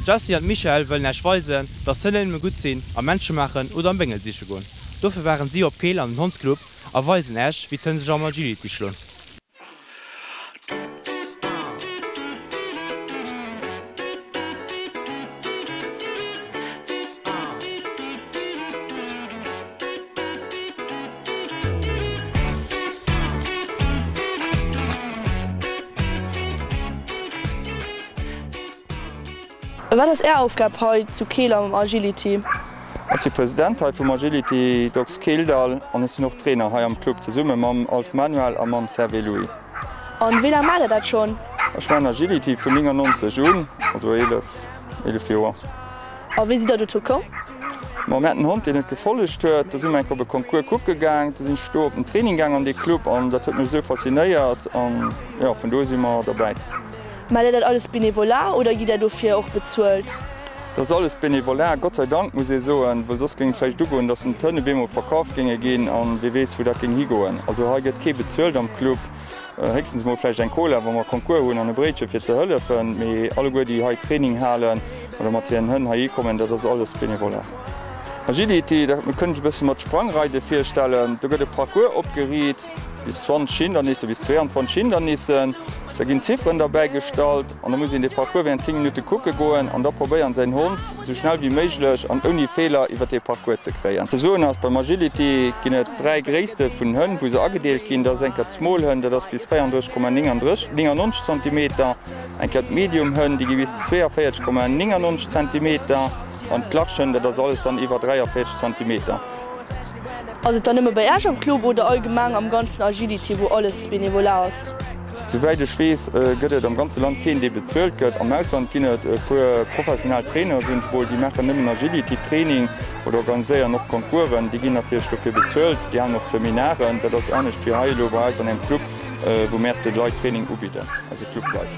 D'Jessie an d'Michèle wëllen Äech weisen, dass Hënn net nëmme gutt sinn am Männche maachen oder am Béngel siche goen. Dofir waren si op Keel an den Hondsclub a weisen Äech, wéi d'Hënn sech am Agility schloen. Wat ass Är Aufgab hei zu Keel am Agility? Ech si President hei vum Agility Dogs Keeldall an ech sinn och Trainer hei am Club zesumme mam Alf Manuel a mam Servé Louis. An wéi laang maacht der dat schonn? Ech maachen Agility vun 99 un, also 11, 11 Joer. A wéi sidd der dozou komm? Ma mir haten en Hond deen et gefollegt huet, da si mer eng Kéier op e Concours kucke gaang, da sinn ech do op den Training gaang an dee Club an dat huet mech esou faszinéiert an jo vun do si mer derbäi. Maacht der dat alles bénévolat oder gitt der dofir och bezuelt? Dat ass alles bénévolat, Gott sei Dank muss ee soen, well soss géing et vläicht ugoen, datt den d'Hënn op eemol verkaf géinge ginn an wie weess wou dat géing higoen. Also hei gëtt kee bezuelt am Club. Héchstens emol vläicht eng Cola, wa mer Concours hunn, an e Bréitche fir ze hëllefen. Mee alleguer, déi hei Training halen oder mat hiren Hënn heihi kommen, dat ass alles Bénévolat. Agility, dat kënnt ech e bësse mat Sprangreide virstellen. Do gëtt e Parcours opgeriit bis 20 Hindernissen, bis 22 Hindernissen. Da ginn Zifferen derbäi gestallt an da muss een dee Parcours während 10 Minutte kucke goen an da probéieren säin Hond esou schnell wéi méiglech an ouni Feeler iwwer dee Parcours ze kréien. Ze soen ass, beim Agility ginn et 3 Gréisste vun Hënn wou se agedeelt ginn. Dat ass eng Kéier d'Small Hënn, dat ass bis 34,39 99 Zentimeter, eng Kéier d'Medium Hënn, déi gi bis 42,99 Zentimeter an d'Large Hënn, dat ass alles dann iwwer 43 Zentimeter. Ass et dann nëmme bei Äech am Club oder allgemeng am ganzen Agility wou alles Bénévolat ass? Souwäit ech weess, gëtt et am ganze Land keen, dee bezuelt gëtt. Am Ausland ginn et e puer professionell Trainer, soen ech mol, déi maachen nëmmen Agility-Training oder organiséieren och Concoursen. Déi ginn natierlech dofir bezuelt. Déi halen och Seminaren. Dat ass anescht wéi hei elo bei eis an engem Club, wou mär de Leit Training ubidden, eise Club-Leit.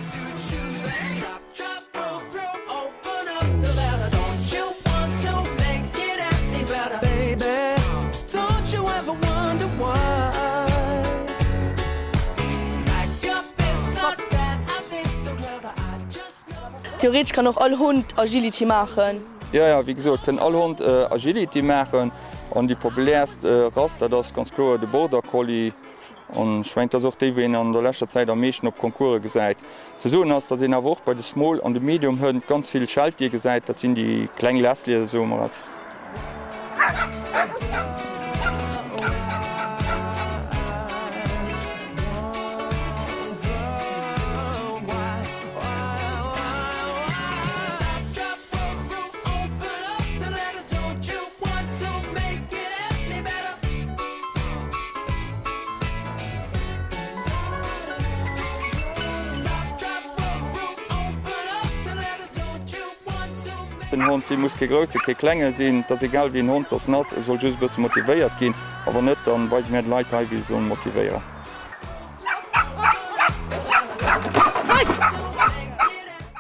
Theoretesch kann och all Hond Agility maachen. Jo, jo, wéi gesot kënn all Hond Agility maachen. An déi populäerst Rass, dat ass ganz kloer de Border Collie. An ech mengen, et ass och déi, wou een an der leschter Zäit am meeschten op Concourse gesäit. Ze soen ass, datt een awer och bei de Small an de Medium Hënn ganz vill Sheltie gesäit. Dat sinn déi kleng Leslie, soe mer et. Den Hond si muss kee grousse, kee klenge sinn. Et ass egal wéi en Hond dass en ass, e soll just e bësse motivéiert ginn. A wann net, dann weise mir de Leit hei wéi se sollen motivéieren.